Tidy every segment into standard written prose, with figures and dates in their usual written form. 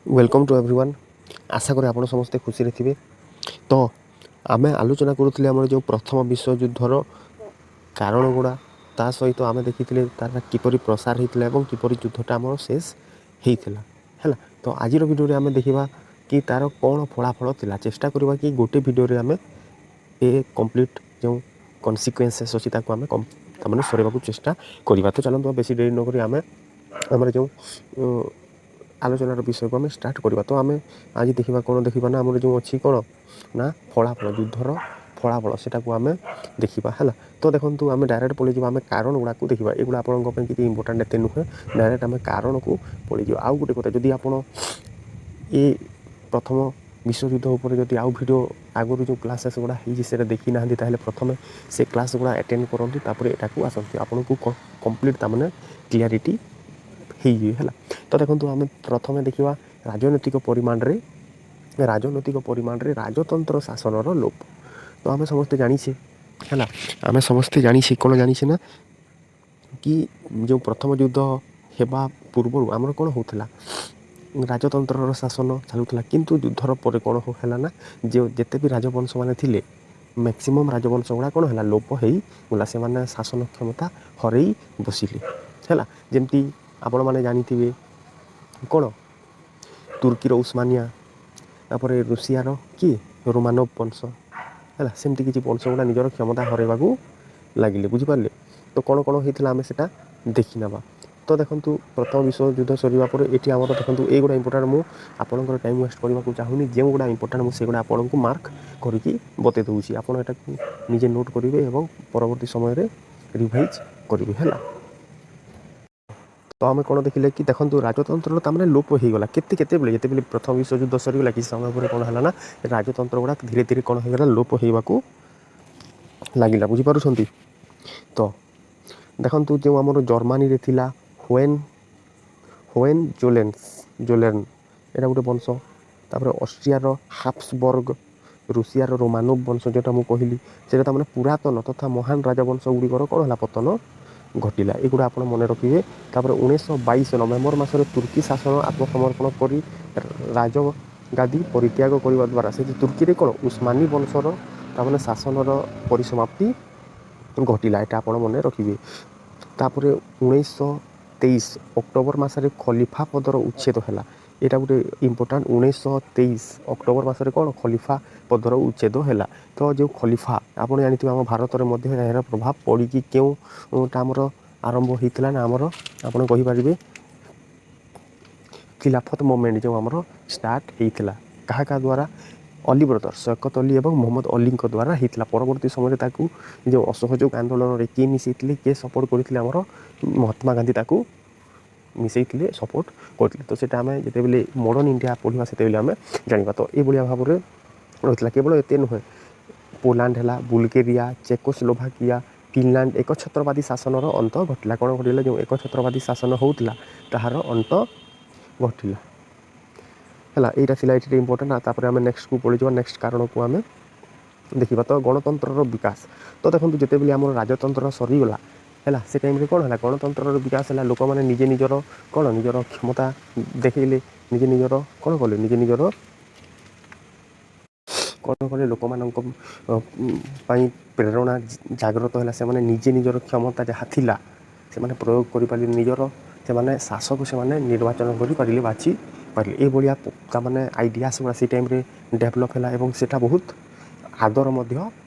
Welcome to everyone. ଆଶା କରେ ଆପଣ ସମସ୍ତେ ଖୁସିରେ ଥିବେ। ତ ଆମେ ଆଲୋଚନା କରୁଥିଲେ ଆମର ଯେଉଁ ପ୍ରଥମ ବିଶ୍ୱଯୁଦ୍ଧର କାରଣ ଗୁଡ଼ା, ତା ସହିତ ଆମେ ଦେଖିଥିଲେ ତାର କିପରି ପ୍ରସାର ହେଇଥିଲା ଏବଂ କିପରି ଯୁଦ୍ଧଟା ଆମର ଶେଷ ହେଇଥିଲା। ହେଲା ତ, ଆଜିର ଭିଡ଼ିଓରେ ଆମେ ଦେଖିବା କି ତା'ର କ'ଣ ଫଳାଫଳ ଥିଲା। ଚେଷ୍ଟା କରିବା କି ଗୋଟେ ଭିଡ଼ିଓରେ ଆମେ ଏ କମ୍ପ୍ଲିଟ୍ ଯେଉଁ କନସିକ୍ୱେନ୍ସେସ୍ ଅଛି, ତାକୁ ଆମେ ତାମାନେ ସରାଇବାକୁ ଚେଷ୍ଟା କରିବା। ତ ଚାଲନ୍ତୁ, ବେଶୀ ଡେରି ନକରି ଆମେ ଆମର ଯେଉଁ ଆଲୋଚନାର ବିଷୟକୁ ଆମେ ଷ୍ଟାର୍ଟ କରିବା। ତ ଆମେ ଆଜି ଦେଖିବା, କ'ଣ ଦେଖିବା ନା ଆମର ଯେଉଁ ଅଛି କ'ଣ ନା ଫଳାଫଳ, ଯୁଦ୍ଧର ଫଳାଫଳ, ସେଟାକୁ ଆମେ ଦେଖିବା। ହେଲା ତ, ଦେଖନ୍ତୁ, ଆମେ ଡାଇରେକ୍ଟ ପଳେଇଯିବା, ଆମେ କାରଣ ଗୁଡ଼ାକୁ ଦେଖିବା। ଏଗୁଡ଼ା ଆପଣଙ୍କ ପାଇଁ କିଛି ଇମ୍ପୋର୍ଟାଣ୍ଟ ଏତେ ନୁହେଁ। ଡାଇରେକ୍ଟ ଆମେ କାରଣକୁ ପଳେଇଯିବା। ଆଉ ଗୋଟେ କଥା, ଯଦି ଆପଣ ଏ ପ୍ରଥମ ବିଶ୍ୱଯୁଦ୍ଧ ଉପରେ ଯଦି ଆଉ ଭିଡ଼ିଓ ଆଗରୁ ଯେଉଁ କ୍ଲାସେସ୍ ଗୁଡ଼ା ହେଇଛି, ସେଇଟା ଦେଖିନାହାନ୍ତି, ତାହେଲେ ପ୍ରଥମେ ସେ କ୍ଲାସ୍ ଗୁଡ଼ା ଆଟେଣ୍ଡ କରନ୍ତୁ, ତାପରେ ଏଟାକୁ ଆସନ୍ତୁ। ଆପଣଙ୍କୁ କମ୍ପ୍ଲିଟ୍ ତାମାନେ କ୍ଲିଆରିଟି ହେଇଯିବେ। ହେଲା ତ, ଦେଖନ୍ତୁ, ଆମେ ପ୍ରଥମେ ଦେଖିବା ରାଜନୈତିକ ପରିମାଣରେ ରାଜତନ୍ତ୍ର ଶାସନର ଲୋପ। ତ ଆମେ ସମସ୍ତେ ଜାଣିଛେ, ହେଲା, ଆମେ ସମସ୍ତେ ଜାଣିଛେ, କ'ଣ ଜାଣିଛେ ନା କି ଯେଉଁ ପ୍ରଥମ ଯୁଦ୍ଧ ହେବା ପୂର୍ବରୁ ଆମର କ'ଣ ହେଉଥିଲା? ରାଜତନ୍ତ୍ରର ଶାସନ ଚାଲୁଥିଲା। କିନ୍ତୁ ଯୁଦ୍ଧର ପରେ କ'ଣ ହେଲା ନା ଯେଉଁ ଯେତେ ବି ରାଜବଂଶ ମାନେ ଥିଲେ, ମ୍ୟାକ୍ସିମମ୍ ରାଜବଂଶ ଗୁଡ଼ା କ'ଣ ହେଲା? ଲୋପ ହେଇଗଲା। ସେମାନେ ଶାସନ କ୍ଷମତା ହରେଇ ବସିଲେ। ହେଲା, ଯେମିତି ଆପଣମାନେ ଜାଣିଥିବେ କ'ଣ, ତୁର୍କୀର ଉସ୍ମାନିଆ, ତାପରେ ରୁଷିଆର କିଏ, ରୋମାନୋଭ ବଂଶ। ହେଲା, ସେମିତି କିଛି ବଂଶ ଗୁଡ଼ା ନିଜର କ୍ଷମତା ହରାଇବାକୁ ଲାଗିଲେ। ବୁଝିପାରିଲେ ତ? କ'ଣ କ'ଣ ହେଇଥିଲା, ଆମେ ସେଇଟା ଦେଖିନେବା। ତ ଦେଖନ୍ତୁ, ପ୍ରଥମ ବିଶ୍ୱଯୁଦ୍ଧ ସରିବା ପରେ ଏଠି ଆମର ଦେଖନ୍ତୁ, ଏଇଗୁଡ଼ା ଇମ୍ପୋର୍ଟାଣ୍ଟ। ମୁଁ ଆପଣଙ୍କର ଟାଇମ୍ ୱେଷ୍ଟ କରିବାକୁ ଚାହୁଁନି। ଯେଉଁଗୁଡ଼ା ଇମ୍ପୋର୍ଟାଣ୍ଟ, ମୁଁ ସେଗୁଡ଼ା ଆପଣଙ୍କୁ ମାର୍କ କରିକି ବତେଇ ଦେଉଛି। ଆପଣ ଏଟାକୁ ନିଜେ ନୋଟ୍ କରିବେ ଏବଂ ପରବର୍ତ୍ତୀ ସମୟରେ ରିଭାଇଜ୍ କରିବେ। ହେଲା ତ, ଆମେ କ'ଣ ଦେଖିଲେ କି ଦେଖନ୍ତୁ, ରାଜତନ୍ତ୍ର ତାମାନେ ଲୋପ ହେଇଗଲା କେତେବେଳେ? ଯେତେବେଳେ ପ୍ରଥମ ବିଶ୍ୱଯୁଦ୍ଧ ସରିଗଲା, କିଛି ସମୟ ପରେ କ'ଣ ହେଲା ନା ରାଜତନ୍ତ୍ର ଗୁଡ଼ା ଧୀରେ ଧୀରେ କ'ଣ ହେଇଗଲା? ଲୋପ ହେଇବାକୁ ଲାଗିଲା। ବୁଝିପାରୁଛନ୍ତି ତ? ଦେଖନ୍ତୁ, ଯେଉଁ ଆମର ଜର୍ମାନୀରେ ଥିଲା ହୋଏନ୍ ଜୋଲେର୍ନ, ଏଇଟା ଗୋଟେ ବଂଶ। ତାପରେ ଅଷ୍ଟ୍ରିଆର ହାପ୍ସବର୍ଗ, ରୁଷିଆର ରୋମାନୋଭ ବଂଶ, ଯେଉଁଟା ମୁଁ କହିଲି, ସେଇଟା ତାମାନେ ପୁରାତନ ତଥା ମହାନ ରାଜବଂଶ ଗୁଡ଼ିକର କ'ଣ ହେଲା? ପତନ ଘଟିଲା। ଏଗୁଡ଼ା ଆପଣ ମନେ ରଖିବେ। ତାପରେ 1922 ନଭେମ୍ବର ମାସରେ ତୁର୍କୀ ଶାସନ ଆତ୍ମସମର୍ପଣ କରି ରାଜଗାଦି ପରିତ୍ୟାଗ କରିବା ଦ୍ୱାରା ସେଠି ତୁର୍କୀରେ କ'ଣ ଉସ୍ମାନୀ ବଂଶର ତାମାନେ ଶାସନର ପରିସମାପ୍ତି ଘଟିଲା। ଏଇଟା ଆପଣ ମନେ ରଖିବେ। ତାପରେ 1923 ଅକ୍ଟୋବର ମାସରେ ଖଲିଫା ପଦର ଉଚ୍ଛେଦ ହେଲା। ଏଇଟା ଗୋଟେ ଇମ୍ପୋର୍ଟାଣ୍ଟ। 1923 ଅକ୍ଟୋବର ମାସରେ କ'ଣ ଖଲିଫା ପଦର ଉଚ୍ଛେଦ ହେଲା। ତ ଯେଉଁ ଖଲିଫା, ଆପଣ ଜାଣିଥିବେ, ଆମ ଭାରତରେ ମଧ୍ୟ ଏହାର ପ୍ରଭାବ ପଡ଼ିକି କେଉଁଟା ଆମର ଆରମ୍ଭ ହେଇଥିଲା ନା ଆମର ଆପଣ କହିପାରିବେ ଖିଲାଫତ ମୁଭମେଣ୍ଟ ଯେଉଁ ଆମର ଷ୍ଟାର୍ଟ ହେଇଥିଲା। କାହା କାହା ଦ୍ୱାରା? ଅଲି ବ୍ରଦର, ଶୌକତ ଅଲି ଏବଂ ମହମ୍ମଦ ଅଲିଙ୍କ ଦ୍ୱାରା ହେଇଥିଲା। ପରବର୍ତ୍ତୀ ସମୟରେ ତାକୁ ଯେଉଁ ଅସହଯୋଗ ଆନ୍ଦୋଳନରେ କିଏ ମିଶାଇଥିଲେ, କିଏ ସପୋର୍ଟ କରିଥିଲେ? ଆମର ମହାତ୍ମା ଗାନ୍ଧୀ ତାକୁ ମିଶାଇଥିଲେ, ସପୋର୍ଟ କରିଥିଲେ। ତ ସେଇଟା ଆମେ ଯେତେବେଳେ ମଡ଼ର୍ଣ୍ଣ ଇଣ୍ଡିଆ ପଢ଼ିବା, ସେତେବେଳେ ଆମେ ଜାଣିବା। ତ ଏଇଭଳିଆ ଭାବରେ ରହିଥିଲା। କେବଳ ଏତେ ନୁହେଁ, ପୋଲାଣ୍ଡ ହେଲା, ବୁଲଗେରିଆ, ଚେକୋସ୍ଲୋଭାକିଆ, ଫିନଲାଣ୍ଡ ଏକଛତ୍ରବାଦୀ ଶାସନର ଅନ୍ତ ଘଟିଲା। କ'ଣ ଘଟିଲା? ଯେଉଁ ଏକଛତ୍ରବାଦୀ ଶାସନ ହେଉଥିଲା, ତାହାର ଅନ୍ତ ଘଟିଲା। ହେଲା, ଏଇଟା ଥିଲା ଏଠି ଇମ୍ପୋର୍ଟାଣ୍ଟ। ତାପରେ ଆମେ ନେକ୍ସଟକୁ ପଳେଇଯିବା। ନେକ୍ସଟ କାରଣକୁ ଆମେ ଦେଖିବା। ତ ଗଣତନ୍ତ୍ରର ବିକାଶ। ତ ଦେଖନ୍ତୁ, ଯେତେବେଳେ ଆମର ରାଜତନ୍ତ୍ର ସରିଗଲା, ହେଲା, ସେ ଟାଇମ୍ରେ କ'ଣ ହେଲା? ଗଣତନ୍ତ୍ରର ବିକାଶ ହେଲା। ଲୋକମାନେ ନିଜେ ନିଜର କ'ଣ ନିଜର କ୍ଷମତା ଦେଖେଇଲେ। ନିଜେ ନିଜର କ'ଣ କଲେ? ନିଜେ ନିଜର କ'ଣ କଲେ? ଲୋକମାନଙ୍କ ପାଇଁ ପ୍ରେରଣା ଜାଗ୍ରତ ହେଲା। ସେମାନେ ନିଜେ ନିଜର କ୍ଷମତା ଯାହା ଥିଲା, ସେମାନେ ପ୍ରୟୋଗ କରିପାରିଲେ। ନିଜର ସେମାନେ ଶାସକ ସେମାନେ ନିର୍ବାଚନ କରିପାରିଲେ, ବାଛି ପାରିଲେ। ଏଇଭଳିଆ ତାମାନେ ଆଇଡ଼ିଆସ୍ ଗୁଡ଼ା ସେଇ ଟାଇମ୍ରେ ଡେଭଲପ୍ ହେଲା ଏବଂ ସେଇଟା ବହୁତ ଆଦର ମଧ୍ୟ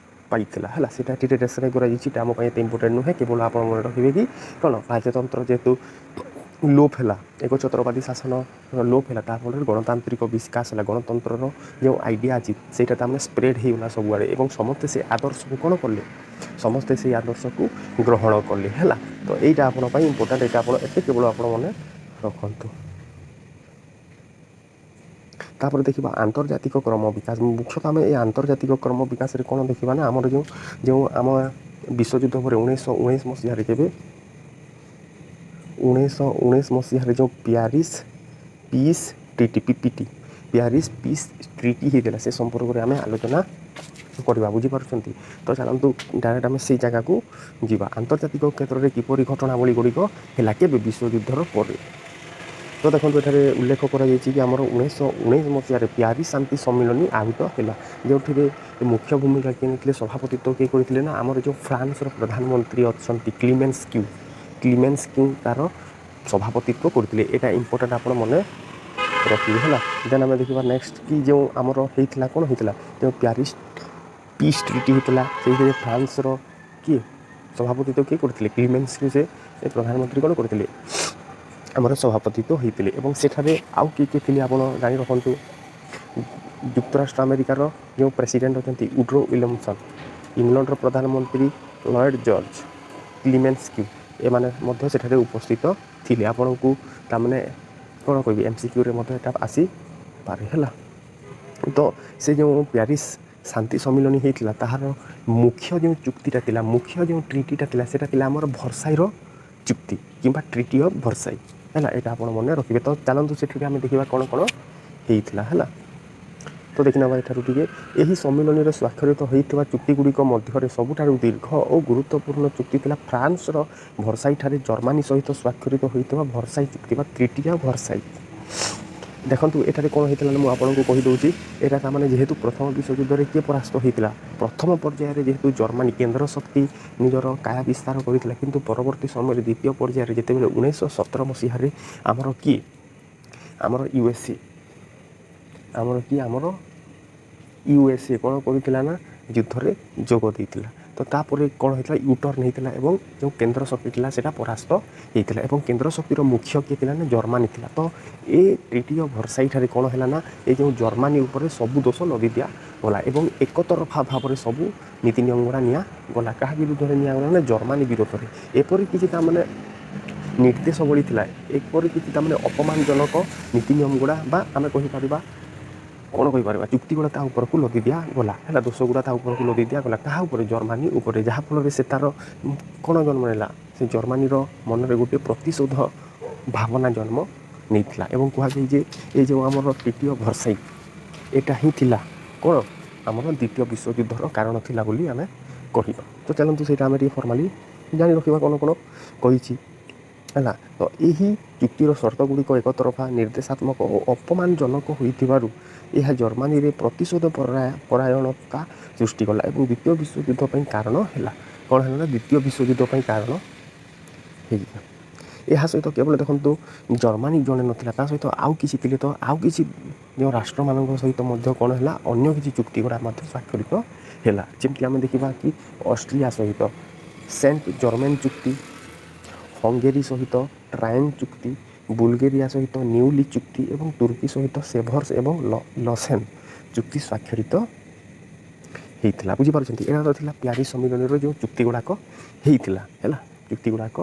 ପାଇଥିଲା। ହେଲା, ସେଇଟା ଏଠି ଡେସ୍କ୍ରାଇବ୍ କରାଯାଇଛି। ଏଇଟା ଆମ ପାଇଁ ଏତେ ଇମ୍ପୋର୍ଟାଣ୍ଟ ନୁହେଁ। କେବଳ ଆପଣ ମନେ ରଖିବେ କି କ'ଣ, ରାଜତନ୍ତ୍ର ଯେହେତୁ ଲୋପ ହେଲା, ଏକଛତ୍ରବାଦୀ ଶାସନର ଲୋପ ହେଲା, ତା ଫଳରେ ଗଣତାନ୍ତ୍ରିକ ବିକାଶ ହେଲା। ଗଣତନ୍ତ୍ରର ଯେଉଁ ଆଇଡ଼ିଆ ଅଛି, ସେଇଟା ତାମାନେ ସ୍ପ୍ରେଡ୍ ହେଇଗଲା ସବୁଆଡ଼େ ଏବଂ ସମସ୍ତେ ସେ ଆଦର୍ଶକୁ କ'ଣ କଲେ? ସମସ୍ତେ ସେଇ ଆଦର୍ଶକୁ ଗ୍ରହଣ କଲେ। ହେଲା ତ, ଏଇଟା ଆପଣଙ୍କ ପାଇଁ ଇମ୍ପୋର୍ଟାଣ୍ଟ। ଏଇଟା ଆପଣ ଏତେ କେବଳ ଆପଣ ମନେ ରଖନ୍ତୁ। ତାପରେ ଦେଖିବା ଆନ୍ତର୍ଜାତିକ କ୍ରମ ବିକାଶ। ମୁଖ୍ୟତଃ ଆମେ ଏ ଆନ୍ତର୍ଜାତିକ କ୍ରମ ବିକାଶରେ କ'ଣ ଦେଖିବା ନା ଆମର ଯେଉଁ ଯେଉଁ ଆମ ବିଶ୍ୱଯୁଦ୍ଧ ପରେ 1919 ମସିହାରେ, କେବେ? 1919 ମସିହାରେ ଯେଉଁ Paris piece treaty, PPT, Paris Peace Treaty ହେଇଥିଲା, ସେ ସମ୍ପର୍କରେ ଆମେ ଆଲୋଚନା କରିବା। ବୁଝିପାରୁଛନ୍ତି ତ? ଚାଲନ୍ତୁ, ଡାଇରେକ୍ଟ ଆମେ ସେଇ ଜାଗାକୁ ଯିବା। ଆନ୍ତର୍ଜାତିକ କ୍ଷେତ୍ରରେ କିପରି ଘଟଣାବଳୀ ଗୁଡ଼ିକ ହେଲା, କେବେ? ବିଶ୍ୱଯୁଦ୍ଧର ପରେ। ତ ଦେଖନ୍ତୁ, ଏଠାରେ ଉଲ୍ଲେଖ କରାଯାଇଛି କି ଆମର 1919 ମସିହାରେ ପ୍ୟାରିସ୍ ଶାନ୍ତି ସମ୍ମିଳନୀ ଆହୁତ ହେଲା, ଯେଉଁଥିରେ ମୁଖ୍ୟ ଭୂମିକା କିଏ ନେଇଥିଲେ, ସଭାପତିତ୍ୱ କିଏ କରିଥିଲେ ନା ଆମର ଯେଉଁ ଫ୍ରାନ୍ସର ପ୍ରଧାନମନ୍ତ୍ରୀ ଅଛନ୍ତି କ୍ଲିମେନ୍ସ କ୍ୟୁ, କ୍ଲିମେନ୍ସ କ୍ୟୁ ତାର ସଭାପତିତ୍ୱ କରିଥିଲେ। ଏଇଟା ଇମ୍ପୋର୍ଟାଣ୍ଟ, ଆପଣ ମନେ ରଖିବେ, ହେଲା। ଦେନ୍ ଆମେ ଦେଖିବା ନେକ୍ସଟ କି ଯେଉଁ ଆମର ହେଇଥିଲା, କ'ଣ ହେଇଥିଲା? ଯେଉଁ ପ୍ୟାରିସ୍ ପିସ୍ ଟ୍ରିଟି ହେଇଥିଲା, ସେଇଥିରେ ଫ୍ରାନ୍ସର କିଏ ସଭାପତିତ୍ୱ କିଏ କରିଥିଲେ? କ୍ଲିମେନ୍ସ କ୍ୟୁ, ସେ ପ୍ରଧାନମନ୍ତ୍ରୀ କ'ଣ କରିଥିଲେ? ଆମର ସଭାପତିତ୍ୱ ହୋଇଥିଲେ। ଏବଂ ସେଠାରେ ଆଉ କିଏ କିଏ ଥିଲେ, ଆପଣ ଜାଣି ରଖନ୍ତୁ। ଯୁକ୍ତରାଷ୍ଟ୍ର ଆମେରିକାର ଯେଉଁ ପ୍ରେସିଡେଣ୍ଟ ଅଛନ୍ତି ଉଡ୍ରୋ ୱିଲିୟମସନ୍, ଇଂଲଣ୍ଡର ପ୍ରଧାନମନ୍ତ୍ରୀ ଲଏଡ଼ ଜର୍ଜ, କ୍ଲିମେନ୍ସ କ୍ୟୁ, ଏମାନେ ମଧ୍ୟ ସେଠାରେ ଉପସ୍ଥିତ ଥିଲେ। ଆପଣଙ୍କୁ ତାମାନେ କ'ଣ କହିବି, ଏମ୍ସିକ୍ୟୁରେ ମଧ୍ୟ ଏଇଟା ଆସିପାରେ, ହେଲା। ତ ସେ ଯେଉଁ ପ୍ୟାରିସ୍ ଶାନ୍ତି ସମ୍ମିଳନୀ ହେଇଥିଲା, ତାହାର ମୁଖ୍ୟ ଯେଉଁ ଚୁକ୍ତିଟା ଥିଲା, ମୁଖ୍ୟ ଯେଉଁ ଟ୍ରିଟିଟା ଥିଲା, ସେଇଟା ଥିଲା ଆମର ଭର୍ସାଇର ଚୁକ୍ତି କିମ୍ବା ଟ୍ରିଟି ଅଫ୍ ଭର୍ସାଇ, ହେଲା। ଏଇଟା ଆପଣ ମନେ ରଖିବେ। ତ ଚାଲନ୍ତୁ, ସେଠିରେ ଆମେ ଦେଖିବା କ'ଣ କ'ଣ ହେଇଥିଲା, ହେଲା। ତ ଦେଖିନେବା ଏଠାରୁ ଟିକେ। ଏହି ସମ୍ମିଳନୀରେ ସ୍ୱାକ୍ଷରିତ ହୋଇଥିବା ଚୁକ୍ତିଗୁଡ଼ିକ ମଧ୍ୟରେ ସବୁଠାରୁ ଦୀର୍ଘ ଓ ଗୁରୁତ୍ୱପୂର୍ଣ୍ଣ ଚୁକ୍ତି ଥିଲା ଫ୍ରାନ୍ସର ଭର୍ସାଇଠାରେ ଜର୍ମାନୀ ସହିତ ସ୍ୱାକ୍ଷରିତ ହୋଇଥିବା ଭର୍ସାଇ ଚୁକ୍ତି ବା ଟ୍ରିଟି ଅଫ୍ ଭର୍ସାଇ। ଦେଖନ୍ତୁ, ଏଠାରେ କ'ଣ ହେଇଥିଲା ନା ମୁଁ ଆପଣଙ୍କୁ କହିଦେଉଛି। ଏଇଟା ତାମାନେ ଯେହେତୁ ପ୍ରଥମ ବିଶ୍ୱଯୁଦ୍ଧରେ କିଏ ପରାସ୍ତ ହୋଇଥିଲା? ପ୍ରଥମ ପର୍ଯ୍ୟାୟରେ ଯେହେତୁ ଜର୍ମାନୀ କେନ୍ଦ୍ର ଶକ୍ତି ନିଜର କାୟା ବିସ୍ତାର କରିଥିଲା, କିନ୍ତୁ ପରବର୍ତ୍ତୀ ସମୟରେ ଦ୍ୱିତୀୟ ପର୍ଯ୍ୟାୟରେ ଯେତେବେଳେ 1917 ମସିହାରେ ଆମର କିଏ, ଆମର ୟୁଏସ୍ଏ, ଆମର କିଏ, ଆମର ୟୁଏସ୍ଏ କ'ଣ କରିଥିଲା ନା ଯୁଦ୍ଧରେ ଯୋଗ ଦେଇଥିଲା। ତ ତାପରେ କ'ଣ ହେଇଥିଲା? ୟୁଟର୍ନ ହେଇଥିଲା ଏବଂ ଯେଉଁ କେନ୍ଦ୍ର ଶକ୍ତି ଥିଲା, ସେଇଟା ପରାସ୍ତ ହେଇଥିଲା। ଏବଂ କେନ୍ଦ୍ର ଶକ୍ତିର ମୁଖ୍ୟ କିଏ ଥିଲା ନା ଜର୍ମାନୀ ଥିଲା। ତ ଏ ଟ୍ରିଟି ଅଫ୍ ଭର୍ସାଇଠାରେ କ'ଣ ହେଲା ନା ଏ ଯେଉଁ ଜର୍ମାନୀ ଉପରେ ସବୁ ଦୋଷ ଲଦି ଦିଆଗଲା ଏବଂ ଏକତରଫା ଭାବରେ ସବୁ ନୀତି ନିୟମ ଗୁଡ଼ା ନିଆଗଲା। କାହା ବିରୁଦ୍ଧରେ ନିଆଗଲା ନା ଜର୍ମାନୀ ବିରୋଧରେ। ଏପରି କିଛି ତାମାନେ ନିର୍ଦ୍ଦେଶାବଳୀ ଥିଲା, ଏପରି କିଛି ତାମାନେ ଅପମାନଜନକ ନୀତି ନିୟମ ଗୁଡ଼ା ବା ଆମେ କହିପାରିବା, କ'ଣ କହିପାରିବା, ଚୁକ୍ତି ଗୁଡ଼ା ତା ଉପରକୁ ଲଦି ଦିଆଗଲା, ହେଲା। ଦୋଷ ଗୁଡ଼ା ତା ଉପରକୁ ଲଦି ଦିଆଗଲା। କାହା ଉପରେ? ଜର୍ମାନୀ ଉପରେ। ଯାହାଫଳରେ ସେ ତା'ର କ'ଣ ଜନ୍ମ ନେଲା? ସେ ଜର୍ମାନୀର ମନରେ ଗୋଟିଏ ପ୍ରତିଶୋଧ ଭାବନା ଜନ୍ମ ନେଇଥିଲା। ଏବଂ କୁହାଯାଏ ଯେ ଏ ଯେଉଁ ଆମର ଟ୍ରିଟି ଅଫ୍ ଭର୍ସାଇ, ଏଇଟା ହିଁ ଥିଲା କ'ଣ, ଆମର ଦ୍ୱିତୀୟ ବିଶ୍ୱଯୁଦ୍ଧର କାରଣ ଥିଲା ବୋଲି ଆମେ କହିବା। ତ ଚାଲନ୍ତୁ, ସେଇଟା ଆମେ ଟିକେ ଫର୍ମାଲି ଜାଣି ରଖିବା କ'ଣ କ'ଣ କହିଛି, ହେଲା। ତ ଏହି ଚୁକ୍ତିର ସର୍ତ୍ତ ଗୁଡ଼ିକ ଏକତରଫା, ନିର୍ଦ୍ଦେଶାତ୍ମକ ଓ ଅପମାନଜନକ ହୋଇଥିବାରୁ ଏହା ଜର୍ମାନୀରେ ପ୍ରତିଶୋଧ ପରାୟଣତା ସୃଷ୍ଟି କଲା ଏବଂ ଦ୍ୱିତୀୟ ବିଶ୍ୱଯୁଦ୍ଧ ପାଇଁ କାରଣ ହେଲା। କ'ଣ ହେଲା ନା ଦ୍ୱିତୀୟ ବିଶ୍ୱଯୁଦ୍ଧ ପାଇଁ କାରଣ ହେଇଥିଲା। ଏହା ସହିତ କେବଳ ଦେଖନ୍ତୁ, ଜର୍ମାନୀ ଜଣେ ନଥିଲା, ତା ସହିତ ଆଉ କିଛି ଥିଲେ। ତ ଆଉ କିଛି ଯେଉଁ ରାଷ୍ଟ୍ରମାନଙ୍କ ସହିତ ମଧ୍ୟ କ'ଣ ହେଲା, ଅନ୍ୟ କିଛି ଚୁକ୍ତି ଗୁଡ଼ା ମଧ୍ୟ ସ୍ୱାକ୍ଷରିତ ହେଲା। ଯେମିତି ଆମେ ଦେଖିବା କି ଅଷ୍ଟ୍ରିଆ ସହିତ ସେଣ୍ଟ ଜର୍ମେନ୍ ଚୁକ୍ତି, ହଙ୍ଗେରୀ ସହିତ ଟ୍ରାଏନ୍ ଚୁକ୍ତି, ବୁଲଗେରିଆ ସହିତ ନ୍ୟୁଲି ଚୁକ୍ତି ଏବଂ ତୁର୍କୀ ସହିତ ସେଭର୍ସ ଏବଂ ଲସେନ୍ ଚୁକ୍ତି ସ୍ୱାକ୍ଷରିତ ହେଇଥିଲା। ବୁଝିପାରୁଛନ୍ତି? ଏଇଟା ତ ଥିଲା ପ୍ୟାରିସ୍ ସମ୍ମିଳନୀର ଯେଉଁ ଚୁକ୍ତି ଗୁଡ଼ାକ ହେଇଥିଲା, ହେଲା। ଚୁକ୍ତି ଗୁଡ଼ାକ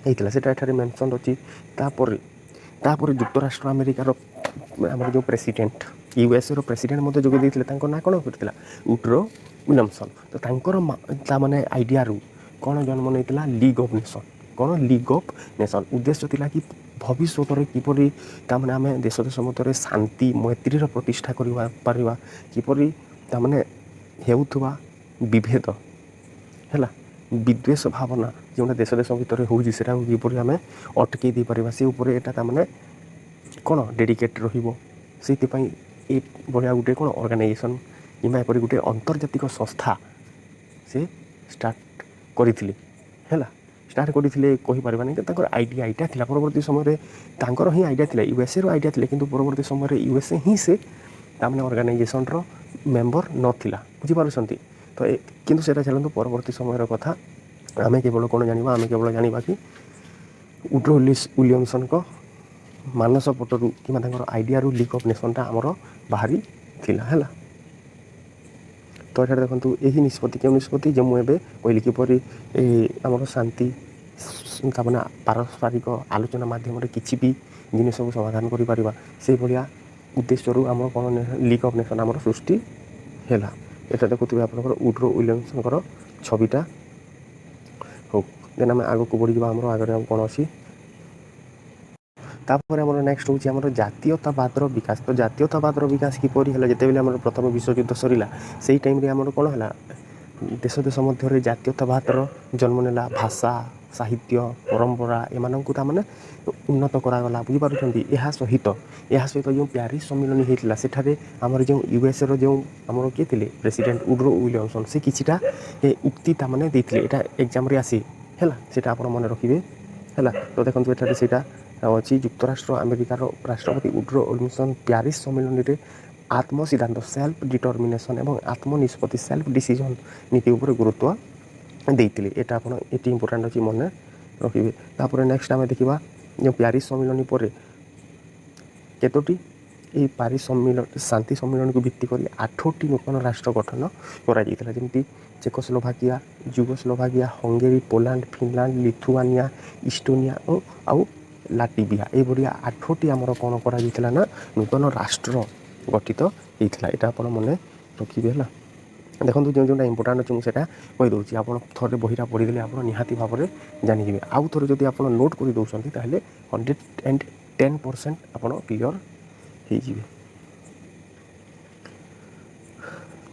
ହେଇଥିଲା, ସେଇଟା ଏଠାରେ ମେନସନ୍ ଅଛି। ତାପରେ ଯୁକ୍ତରାଷ୍ଟ୍ର ଆମେରିକାର ଆମର ଯେଉଁ ପ୍ରେସିଡେଣ୍ଟ, ୟୁଏସ୍ଏର ପ୍ରେସିଡେଣ୍ଟ ମଧ୍ୟ ଯୋଗ ଦେଇଥିଲେ। ତାଙ୍କ ନାଁ କ'ଣ କରିଥିଲା? Woodrow Williamson. ତ ତାଙ୍କର ତାମାନେ ଆଇଡ଼ିଆରୁ କ'ଣ ଜନ୍ମ ନେଇଥିଲା? League of nation. କ'ଣ? League of nation. ଉଦ୍ଦେଶ୍ୟ ଥିଲା କି ଭବିଷ୍ୟତରେ କିପରି ତାମାନେ ଆମେ ଦେଶ ଦେଶ ମଧ୍ୟରେ ଶାନ୍ତି ମୈତ୍ରୀର ପ୍ରତିଷ୍ଠା କରିବା ପାରିବା, କିପରି ତାମାନେ ହେଉଥିବା ବିଭେଦ, ହେଲା, ବିଦ୍ୱେଷ ଭାବନା ଯେଉଁଟା ଦେଶ ଦେଶ ଭିତରେ ହେଉଛି, ସେଟାକୁ କିପରି ଆମେ ଅଟକେଇ ଦେଇପାରିବା, ସେ ଉପରେ ଏଇଟା ତାମାନେ କ'ଣ ଡେଡ଼ିକେଟ୍ ରହିବ। ସେଇଥିପାଇଁ ଏ ଭଳିଆ ଗୋଟେ କ'ଣ ଅର୍ଗାନାଇଜେସନ୍ କିମ୍ବା ଏପରି ଗୋଟେ ଆନ୍ତର୍ଜାତିକ ସଂସ୍ଥା ସେ ଷ୍ଟାର୍ଟ କରିଥିଲେ, ହେଲା। ଷ୍ଟାର୍ଟ କରିଥିଲେ କହିପାରିବାନି କି ତାଙ୍କର ଆଇଡ଼ିଆ ଏଇଟା ଥିଲା। ପରବର୍ତ୍ତୀ ସମୟରେ ତାଙ୍କର ହିଁ ଆଇଡ଼ିଆ ଥିଲା, ୟୁଏସ୍ଏର ଆଇଡ଼ିଆ ଥିଲା, କିନ୍ତୁ ପରବର୍ତ୍ତୀ ସମୟରେ ୟୁଏସ୍ଏ ହିଁ ସେ ତାମାନେ ଅର୍ଗାନାଇଜେସନ୍ର ମେମ୍ବର ନଥିଲା। ବୁଝିପାରୁଛନ୍ତି ତ? କିନ୍ତୁ ସେଇଟା ଚାଲନ୍ତୁ, ପରବର୍ତ୍ତୀ ସମୟର କଥା। ଆମେ କେବଳ କ'ଣ ଜାଣିବା? ଆମେ କେବଳ ଜାଣିବା କି ଉଡ୍ରୋ ୱିଲିୟମସନ୍ଙ୍କ ମାନସ ପଟରୁ କିମ୍ବା ତାଙ୍କର ଆଇଡ଼ିଆରୁ ଲିଗ୍ ଅଫ୍ ନେସନ୍ଟା ଆମର ବାହାରି ଥିଲା, ହେଲା। ତ ଏଠାରେ ଦେଖନ୍ତୁ, ଏହି ନିଷ୍ପତ୍ତି, କେଉଁ ନିଷ୍ପତ୍ତି? ଯେ ମୁଁ ଏବେ କହିଲି, କିପରି ଏ ଆମର ଶାନ୍ତି ତାମାନେ ପାରସ୍ପରିକ ଆଲୋଚନା ମାଧ୍ୟମରେ କିଛି ବି ଜିନିଷକୁ ସମାଧାନ କରିପାରିବା, ସେଇଭଳିଆ ଉଦ୍ଦେଶ୍ୟରୁ ଆମର କ'ଣ ଲିଗ୍ ଅଫ୍ ନେସନ୍ ଆମର ସୃଷ୍ଟି ହେଲା। ଏଟା ଦେଖୁଥିବେ ଆପଣଙ୍କର ଉଡ୍ରୋ ୱିଲିୟମସନ୍ଙ୍କର ଛବିଟା। ହଉ, ଦେନ୍ ଆମେ ଆଗକୁ ବଢ଼ିଯିବା। ଆମର ଆଗରେ ଆଉ କ'ଣ ଅଛି? ତାପରେ ଆମର ନେକ୍ସଟ ହେଉଛି ଆମର ଜାତୀୟତାବାଦର ବିକାଶ। ତ ଜାତୀୟତାବାଦର ବିକାଶ କିପରି ହେଲା? ଯେତେବେଳେ ଆମର ପ୍ରଥମ ବିଶ୍ୱଯୁଦ୍ଧ ସରିଲା, ସେଇ ଟାଇମ୍ରେ ଆମର କ'ଣ ହେଲା? ଦେଶ ଦେଶ ମଧ୍ୟରେ ଜାତୀୟତାବାଦର ଜନ୍ମ ନେଲା। ଭାଷା, ସାହିତ୍ୟ, ପରମ୍ପରା ଏମାନଙ୍କୁ ତାମାନେ ଉନ୍ନତ କରାଗଲା, ବୁଝିପାରୁଛନ୍ତି? ଏହା ସହିତ ଯେଉଁ ପ୍ୟାରିସ୍ ସମ୍ମିଳନୀ ହେଇଥିଲା, ସେଠାରେ ଆମର ଯେଉଁ ୟୁଏସ୍ଏର ଯେଉଁ ଆମର କିଏ ଥିଲେ ପ୍ରେସିଡେଣ୍ଟ, ଉଡ୍ରୋ ୱିଲିୟମସନ୍, ସେ କିଛିଟା ଉକ୍ତି ତାମାନେ ଦେଇଥିଲେ। ଏଇଟା ଏକ୍ଜାମ୍ରେ ଆସେ, ହେଲା? ସେଇଟା ଆପଣ ମନେ ରଖିବେ, ହେଲା? ତ ଦେଖନ୍ତୁ, ଏଠାରେ ସେଇଟା ଅଛି। ଯୁକ୍ତରାଷ୍ଟ୍ର ଆମେରିକାର ରାଷ୍ଟ୍ରପତି ଉଡ୍ରୋ ୱିଲସନ୍ ପ୍ୟାରିସ୍ ସମ୍ମିଳନୀରେ ଆତ୍ମସିଦ୍ଧାନ୍ତ, ସେଲ୍ଫ ଡିଟର୍ମିନେସନ୍ ଏବଂ ଆତ୍ମନିଷ୍ପତ୍ତି, ସେଲ୍ଫ ଡିସିଜନ୍ ନୀତି ଉପରେ ଗୁରୁତ୍ୱ ଦେଇଥିଲେ। ଏଇଟା ଆପଣ ଏଠି ଇମ୍ପୋର୍ଟାଣ୍ଟ ଅଛି, ମନେ ରଖିବେ। ତାପରେ ନେକ୍ସଟ ଆମେ ଦେଖିବା, ଯେଉଁ ପ୍ୟାରିସ୍ ସମ୍ମିଳନୀ ପରେ କେତୋଟି, ଏହି ପାରିସ୍ ସମ୍ମିଳନୀ, ଶାନ୍ତି ସମ୍ମିଳନୀକୁ ଭିତ୍ତି କରି ଆଠଟି ନୂତନ ରାଷ୍ଟ୍ର ଗଠନ କରାଯାଇଥିଲା, ଯେମିତି Czechoslovakia, Yugoslavia, Hungary, Poland, Finland, Lithuania, Estonia ଓ ଆଉ ଲାଟିବିଆ। ଏଇଭଳିଆ ଆଠଟି ଆମର କ'ଣ କରାଯାଇଥିଲା ନା ନୂତନ ରାଷ୍ଟ୍ର ଗଠିତ ହେଇଥିଲା। ଏଇଟା ଆପଣ ମନେ ରଖିବେ, ହେଲା? ଦେଖନ୍ତୁ, ଯେଉଁ ଯେଉଁଟା ଇମ୍ପୋର୍ଟାଣ୍ଟ ଅଛି, ମୁଁ ସେଇଟା କହିଦେଉଛି। ଆପଣ ଥରେ ବହିଟା ପଢ଼ିଦେଲେ ଆପଣ ନିହାତି ଭାବରେ ଜାଣିଯିବେ। ଆଉ ଥରେ ଯଦି ଆପଣ ନୋଟ୍ କରି ଦେଉଛନ୍ତି, ତାହେଲେ 110% ଆପଣ କ୍ଲିଅର୍ ହେଇଯିବେ।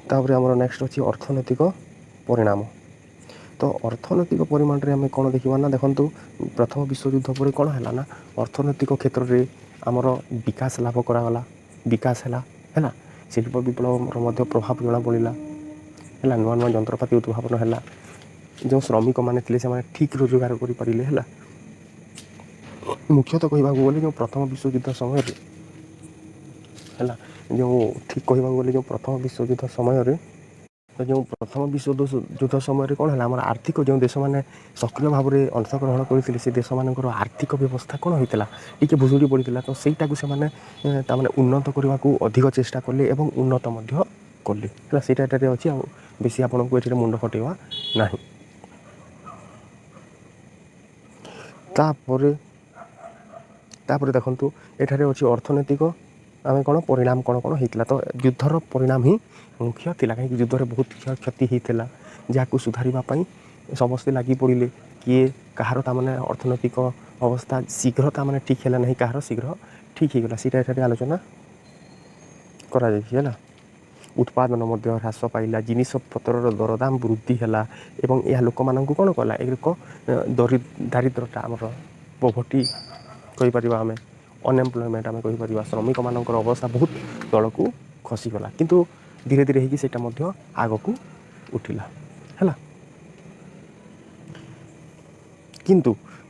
ତାପରେ ଆମର ନେକ୍ସଟ ଅଛି ଅର୍ଥନୈତିକ ପରିଣାମ। ତ ଅର୍ଥନୈତିକ ପରିମାଣରେ ଆମେ କ'ଣ ଦେଖିବା ନା, ଦେଖନ୍ତୁ, ପ୍ରଥମ ବିଶ୍ୱଯୁଦ୍ଧ ପରେ କ'ଣ ହେଲା ନା ଅର୍ଥନୈତିକ କ୍ଷେତ୍ରରେ ଆମର ବିକାଶ ଲାଭ କରାଗଲା, ବିକାଶ ହେଲା, ହେଲା? ଶିଳ୍ପ ବିପ୍ଳବର ମଧ୍ୟ ପ୍ରଭାବ ଜଣାପଡ଼ିଲା, ହେଲା? ନୂଆ ନୂଆ ଯନ୍ତ୍ରପାତି ଉଦ୍ଭାବନ ହେଲା। ଯେଉଁ ଶ୍ରମିକମାନେ ଥିଲେ, ସେମାନେ ଠିକ୍ ରୋଜଗାର କରିପାରିଲେ, ହେଲା? ମୁଖ୍ୟତଃ କହିବାକୁ ଗଲେ ଯେଉଁ ପ୍ରଥମ ବିଶ୍ୱଯୁଦ୍ଧ ସମୟରେ, ହେଲା, ଯେଉଁ ଠିକ୍ କହିବାକୁ ଗଲେ ଯେଉଁ ପ୍ରଥମ ବିଶ୍ୱଯୁଦ୍ଧ ସମୟରେ, ତ ଯେଉଁ ପ୍ରଥମ ବିଶ୍ୱ ଯୁଦ୍ଧ ସମୟରେ କ'ଣ ହେଲା, ଆମର ଆର୍ଥିକ ଯେଉଁ ଦେଶମାନେ ସକ୍ରିୟ ଭାବରେ ଅଂଶଗ୍ରହଣ କରିଥିଲେ, ସେ ଦେଶମାନଙ୍କର ଆର୍ଥିକ ବ୍ୟବସ୍ଥା କ'ଣ ହେଇଥିଲା? ଟିକେ ଭୁଷୁଡ଼ି ପଡ଼ିଥିଲା। ତ ସେଇଟାକୁ ସେମାନେ ତାମାନେ ଉନ୍ନତ କରିବାକୁ ଅଧିକ ଚେଷ୍ଟା କଲେ ଏବଂ ଉନ୍ନତ ମଧ୍ୟ କଲେ, ହେଲା? ସେଇଟା ଏଠାରେ ଅଛି। ଆଉ ବେଶୀ ଆପଣଙ୍କୁ ଏଠାରେ ମୁଣ୍ଡ ଖଟେଇବା ନାହିଁ। ତାପରେ ଦେଖନ୍ତୁ, ଏଠାରେ ଅଛି ଅର୍ଥନୈତିକ ଆମେ କ'ଣ ପରିଣାମ କ'ଣ କ'ଣ ହେଇଥିଲା। ତ ଯୁଦ୍ଧର ପରିଣାମ ହିଁ ମୁଖ୍ୟ ଥିଲା, କାହିଁକି ଯୁଦ୍ଧରେ ବହୁତ କ୍ଷୟକ୍ଷତି ହେଇଥିଲା, ଯାହାକୁ ସୁଧାରିବା ପାଇଁ ସମସ୍ତେ ଲାଗି ପଡ଼ିଲେ। କିଏ କାହାର ତାମାନେ ଅର୍ଥନୈତିକ ଅବସ୍ଥା ଶୀଘ୍ର ତାମାନେ ଠିକ୍ ହେଲା ନାହିଁ, କାହାର ଶୀଘ୍ର ଠିକ୍ ହେଇଗଲା, ସେଇଟା ଏଠାରେ ଆଲୋଚନା କରାଯାଇଛି, ହେଲା? ଉତ୍ପାଦନ ମଧ୍ୟ ହ୍ରାସ ପାଇଲା, ଜିନିଷପତ୍ରର ଦରଦାମ ବୃଦ୍ଧି ହେଲା ଏବଂ ଏହା ଲୋକମାନଙ୍କୁ କ'ଣ କଲା? ଏକ ଦାରିଦ୍ରତା, ଆମର ପୋଭର୍ଟି କହିପାରିବା ଆମେ, ଅନଏମ୍ପ୍ଲୟମେଣ୍ଟ ଆମେ କହିପାରିବା, ଶ୍ରମିକମାନଙ୍କର ଅବସ୍ଥା ବହୁତ ତଳକୁ ଖସିଗଲା। କିନ୍ତୁ ଧୀରେ ଧୀରେ ହେଇକି ସେଇଟା ମଧ୍ୟ ଆଗକୁ ଉଠିଲା, ହେଲା?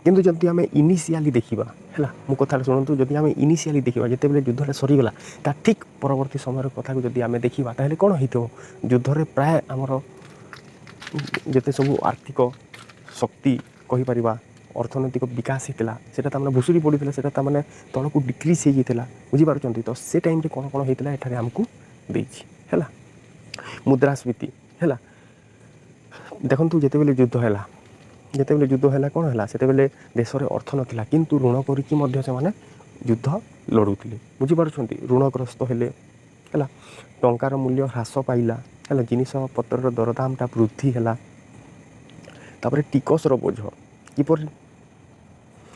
କିନ୍ତୁ ଯଦି ଆମେ ଇନିସିଆଲି ଦେଖିବା, ହେଲା, ମୋ କଥାଟା ଶୁଣନ୍ତୁ, ଯଦି ଆମେ ଇନିସିଆଲି ଦେଖିବା, ଯେତେବେଳେ ଯୁଦ୍ଧଟା ସରିଗଲା, ତା ଠିକ୍ ପରବର୍ତ୍ତୀ ସମୟର କଥାକୁ ଯଦି ଆମେ ଦେଖିବା, ତାହେଲେ କ'ଣ ହେଇଥିବ? ଯୁଦ୍ଧରେ ପ୍ରାୟ ଆମର ଯେତେ ସବୁ ଆର୍ଥିକ ଶକ୍ତି କହିପାରିବା, ଅର୍ଥନୈତିକ ବିକାଶ ହେଇଥିଲା, ସେଇଟା ତାମାନେ ଭୁଷୁଡ଼ି ପଡ଼ିଥିଲା, ସେଇଟା ତାମାନେ ତଳକୁ ଡିକ୍ରିଜ୍ ହେଇଯାଇଥିଲା, ବୁଝିପାରୁଛନ୍ତି? ତ ସେ ଟାଇମ୍ରେ କ'ଣ କ'ଣ ହେଇଥିଲା, ଏଠାରେ ଆମକୁ ଦେଇଛି, ହେଲା? ମୁଦ୍ରାସ୍ଫୀତି ହେଲା। ଦେଖନ୍ତୁ, ଯେତେବେଳେ ଯୁଦ୍ଧ ହେଲା, କ'ଣ ହେଲା? ସେତେବେଳେ ଦେଶରେ ଅର୍ଥ ନଥିଲା, କିନ୍ତୁ ଋଣ କରିକି ମଧ୍ୟ ସେମାନେ ଯୁଦ୍ଧ ଲଢ଼ୁଥିଲେ, ବୁଝିପାରୁଛନ୍ତି? ଋଣଗ୍ରସ୍ତ ହେଲେ, ହେଲା? ଟଙ୍କାର ମୂଲ୍ୟ ହ୍ରାସ ପାଇଲା, ହେଲା? ଜିନିଷପତ୍ରର ଦରଦାମଟା ବୃଦ୍ଧି ହେଲା। ତାପରେ ଟିକସର ବୋଝ କିପରି?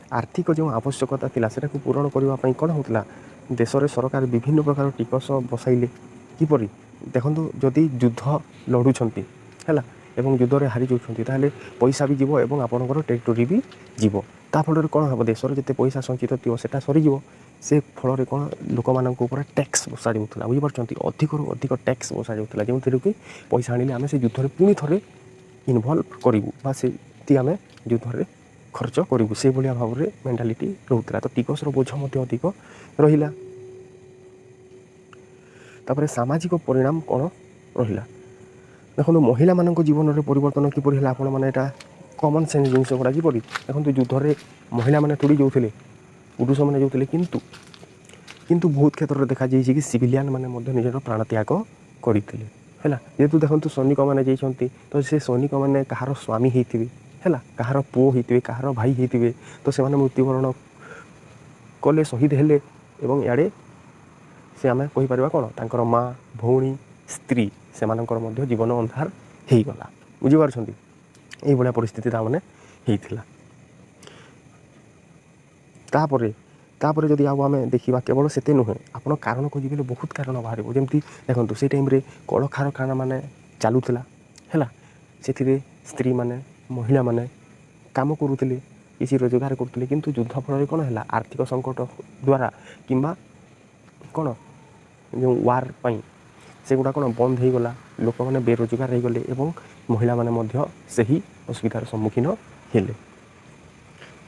ଆର୍ଥିକ ଯେଉଁ ଆବଶ୍ୟକତା ଥିଲା, ସେଟାକୁ ପୂରଣ କରିବା ପାଇଁ କ'ଣ ହେଉଥିଲା? ଦେଶରେ ସରକାର ବିଭିନ୍ନ ପ୍ରକାର ଟିକସ ବସାଇଲେ। କିପରି? ଦେଖନ୍ତୁ, ଯଦି ଯୁଦ୍ଧ ଲଢ଼ୁଛନ୍ତି, ହେଲା, ଏବଂ ଯୁଦ୍ଧରେ ହାରି ଯାଉଛନ୍ତି, ତାହେଲେ ପଇସା ବି ଯିବ ଏବଂ ଆପଣଙ୍କର ଟେରିଟୋରି ବି ଯିବ। ତା ଫଳରେ କ'ଣ ହେବ? ଦେଶର ଯେତେ ପଇସା ସଞ୍ଚିତ ଥିବ, ସେଟା ସରିଯିବ। ସେ ଫଳରେ କ'ଣ ଲୋକମାନଙ୍କ ଉପରେ ଟ୍ୟାକ୍ସ ବସାଯାଉଥିଲା, ବୁଝିପାରୁଛନ୍ତି? ଅଧିକରୁ ଅଧିକ ଟ୍ୟାକ୍ସ ବସାଯାଉଥିଲା, ଯେଉଁଥିରେ କି ପଇସା ଆଣିଲେ ଆମେ ସେ ଯୁଦ୍ଧରେ ପୁଣି ଥରେ ଇନଭଲ୍ଭ କରିବୁ ବା ସେଠି ଆମେ ଯୁଦ୍ଧରେ ଖର୍ଚ୍ଚ କରିବୁ, ସେଇଭଳିଆ ଭାବରେ ମେଣ୍ଟାଲିଟି ରହୁଥିଲା। ତ ଟିକସର ବୋଝ ମଧ୍ୟ ଅଧିକ ରହିଲା। ତାପରେ ସାମାଜିକ ପରିଣାମ କ'ଣ ରହିଲା? ଦେଖନ୍ତୁ, ମହିଳାମାନଙ୍କ ଜୀବନରେ ପରିବର୍ତ୍ତନ କିପରି ହେଲା? ଆପଣମାନେ ଏଇଟା କମନ୍ ସେନ୍ସ ଜିନିଷ ଗୁଡ଼ା। କିପରି? ଦେଖନ୍ତୁ, ଯୁଦ୍ଧରେ ମହିଳାମାନେ ଥୋଡ଼ି ଯାଉଥିଲେ, ପୁରୁଷମାନେ ଯାଉଥିଲେ। କିନ୍ତୁ ବହୁତ କ୍ଷେତ୍ରରେ ଦେଖାଯାଇଛି କି ସିଭିଲିଆନ୍ ମାନେ ମଧ୍ୟ ନିଜର ପ୍ରାଣତ୍ୟାଗ କରିଥିଲେ, ହେଲା? ଯେହେତୁ ଦେଖନ୍ତୁ, ସୈନିକମାନେ ଯାଇଛନ୍ତି, ତ ସେ ସୈନିକମାନେ କାହାର ସ୍ୱାମୀ ହେଇଥିବେ, ହେଲା, କାହାର ପୁଅ ହେଇଥିବେ, କାହାର ଭାଇ ହେଇଥିବେ। ତ ସେମାନେ ମୃତ୍ୟୁବରଣ କଲେ, ଶହୀଦ ହେଲେ ଏବଂ ଇଆଡ଼େ ସେ ଆମେ କହିପାରିବା କ'ଣ, ତାଙ୍କର ମା, ଭଉଣୀ, ସ୍ତ୍ରୀ, ସେମାନଙ୍କର ମଧ୍ୟ ଜୀବନ ଅନ୍ଧାର ହେଇଗଲା, ବୁଝିପାରୁଛନ୍ତି? ଏଇଭଳିଆ ପରିସ୍ଥିତି ତାମାନେ ହେଇଥିଲା। ତାପରେ ଯଦି ଆଉ ଆମେ ଦେଖିବା, କେବଳ ସେତେ ନୁହେଁ, ଆପଣ କାରଣ ଖୋଜିଗଲେ ବହୁତ କାରଣ ବାହାରିବ। ଯେମିତି ଦେଖନ୍ତୁ, ସେଇ ଟାଇମ୍ରେ କଳକାରଖାନା ମାନେ ଚାଲୁଥିଲା, ହେଲା? ସେଥିରେ ସ୍ତ୍ରୀମାନେ, ମହିଳାମାନେ କାମ କରୁଥିଲେ, କିଛି ରୋଜଗାର କରୁଥିଲେ। କିନ୍ତୁ ଯୁଦ୍ଧ ଫଳରେ କ'ଣ ହେଲା? ଆର୍ଥିକ ସଙ୍କଟ ଦ୍ୱାରା କିମ୍ବା କ'ଣ ଯେଉଁ ୱାର୍ ପାଇଁ ସେଗୁଡ଼ା କ'ଣ ବନ୍ଦ ହେଇଗଲା। ଲୋକମାନେ ବେରୋଜଗାର ହେଇଗଲେ ଏବଂ ମହିଳାମାନେ ମଧ୍ୟ ସେହି ଅସୁବିଧାର ସମ୍ମୁଖୀନ ହେଲେ।